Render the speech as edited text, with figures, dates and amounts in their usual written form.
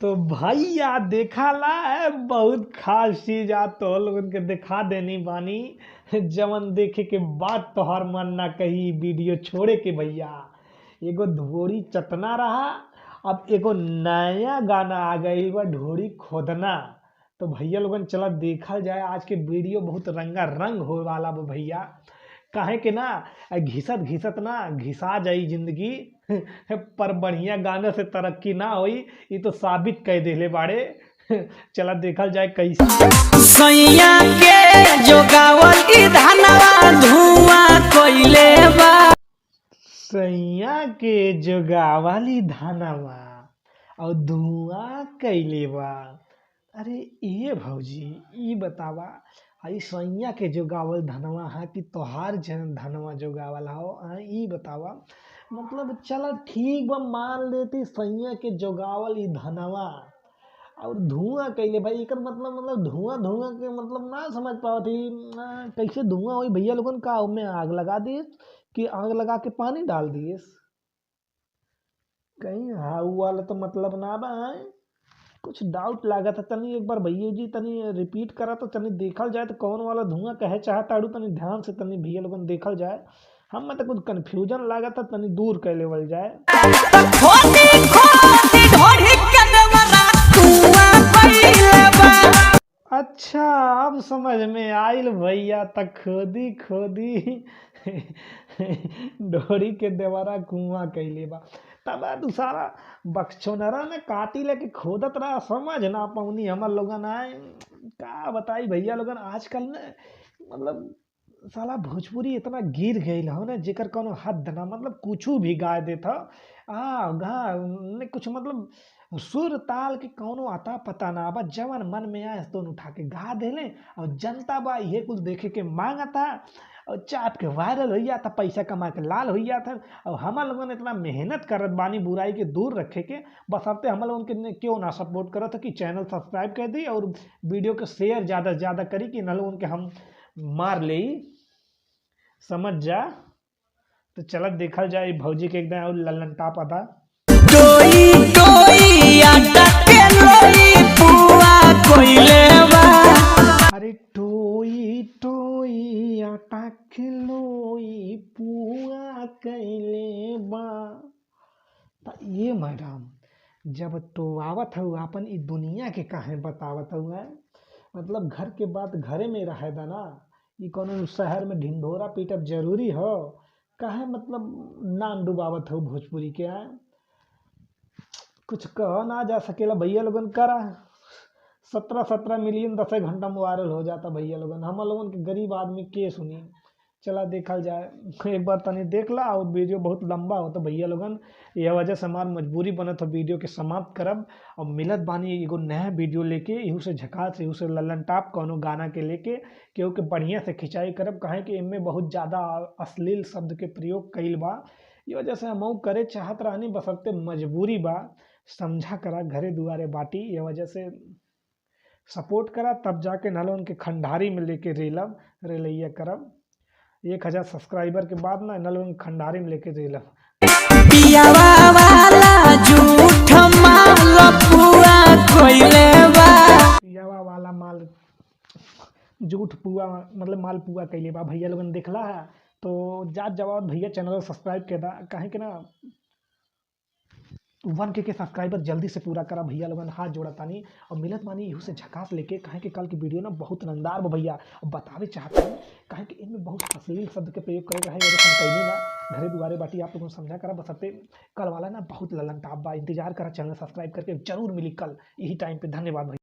तो भैया देखा ला है बहुत खास चीज आ तो लोगन के दिखा देनी बानी, जवन देखे के बाद तोहर मन ना कही वीडियो छोड़े के। भैया एगो ढोरी चटना रहा, अब एगो नया गाना आ गई बा ढोरी खोदना। तो भैया लोगन चला देखल जाए, आज के वीडियो बहुत रंगा रंग होए वाला बा भैया। काहे के ना घिसत घिसत ना घिसा जाई जिंदगी पर बढ़िया गाने से तरक्की ना होई, ये तो साबित कह देले बाड़े। चला देखल जाए कैसे। सैया के जोगावल ई धनवा धुआं कइले बा। सैया के जोगावली धनवा और धुआं कैले बा। अरे ये भौजी ई बतावा, आई सैया के जोगावल धनवा हा कि तोहार जन धनवा जोगावल हो? आ ई बतावा, मतलब चला ठीक बा मान लेती सैया के जोगावल ई धनवा और धुआं कैले भाई, एकर मतलब धुआं धुआं के मतलब ना समझ पावत ही कैसे धुआं होई भैया लोगन? का ओमे आग लगा दिए कि आग लगा के पानी डाल दिए कहीं? हाउ वाला तो मतलब ना बा। कुछ डाउट लागत है तनी एक बार भैया जी तनी रिपीट करा तो तनी देखल जाए तो कौन वाला धुआं कहे चाहताड़ू, तनी ध्यान से तनी भैया लोगन देखल जाए। हम तो कुछ कन्फ्यूजन लागत है, तनी दूर कर लेवल जाए। खोदी खोदी ढोरी के देवरा कुआं कइले बा। अच्छा अब समझ में आइल भैया, त खोदी खोदी ढोरी के देवरा कुआं कैले बा। तब दूसरा बक्सोनरा में काटी लेके खोदत रहा, समझ ना पौनी हमर लोगन आए। का बताई भैया लोगन, आजकल न मतलब साला भोजपुरी इतना गिर गई हो ना जेकर कोनो हद ना, मतलब कुछ भी गा देता आ गा ने कुछ मतलब सुर ताल के कौनो आता पता ना बा, जवन मन में आए तो उठा के गा देले और जनता बा ये कुछ देखे के मांगता और चाप के वायरल हो जाता, पैसा कमा के लाल हो जाता। और हमार लोगन इतना मेहनत करत बानी बुराई के दूर रखे के, बस अब हम लोगन के क्यों ना सपोर्ट करत कि चैनल सब्सक्राइब कर दी और वीडियो के शेयर ज़्यादा से ज़्यादा करी कि न लोगन के हम मार ले, समझ जा। तो चलत देखल जाए भौजी के एकदम और लल्लन टाप अदा। टोई टोई आटा के लोई पुआ कइले बा। अरे टोई टोई आटा खिलोई पुआ कैले बा। त ये मैडम जब तो आवत हूँ अपन ई दुनिया के काहे बतावत हूँ? मतलब घर के बात घरे में रहे दा ना, ई कोनो शहर में ढिंढोरा पीटब जरूरी हो? काहे मतलब नाम डुबावत हो भोजपुरी के? आए कुछ कह ना जा सकेला भैया लोगन। करा 17-17 मिलियन 10 घंटा में वायरल हो जाता भैया लोगन। हम लोगन के गरीब आदमी के सुनी। चला देखल जाए एक बार तनी देख ला, और वीडियो बहुत लंबा होता भैया लोगन, यह वजह से हमार मजबूरी बनत हो वीडियो के समाप्त करब। और मिलत बानी एगो नया वीडियो लेके, एहू से झकास एहू से लल्लन टाप कोनो गाना के लेके, केहू के बढ़िया से खिंचाई करब, काहे कि इनमें बहुत ज़्यादा अश्लील शब्द के प्रयोग कइल बा। ये वजह से हमहू करे चाहत रहनी, बस अब ते मजबूरी बा, समझा करा घरे दुआरे बाटी, ये वजह से सपोर्ट करा तब जाके नालो उनके खंडारी में लेके रेलब रेलैया करब। 1000 सब्सक्राइबर के बाद ना नल उनके खंडारी में लेके रेलब। पियावा वाला झूठ माल पुआ कइले बा। पियावा वाला माल झूठ पुआ मतलब माल पुआ कैले बा। भैया लोगन देखला है तो जात जवाब भैया चैनल सब्सक्राइब कर दा, काहे कि ना 1K के सब्सक्राइबर जल्दी से पूरा करा भैया लोगन, हाथ जोड़ा तानी। और मिलत मानी इहू से झकास लेके, काहे कि कल की वीडियो ना बहुत रंगदार बा भैया। और बतावे चाहते हैं काहे कि इनमें बहुत अश्लील शब्द के प्रयोग करे रहे, हम कैली ना घरे दुआरे बाटी आप लोगों समझा करा। बस अब कल वाला ना बहुत ललन टाप बा, इंतजार करा चैनल सब्सक्राइब करके जरूर मिली कल यही टाइम पे। धन्यवाद भैया।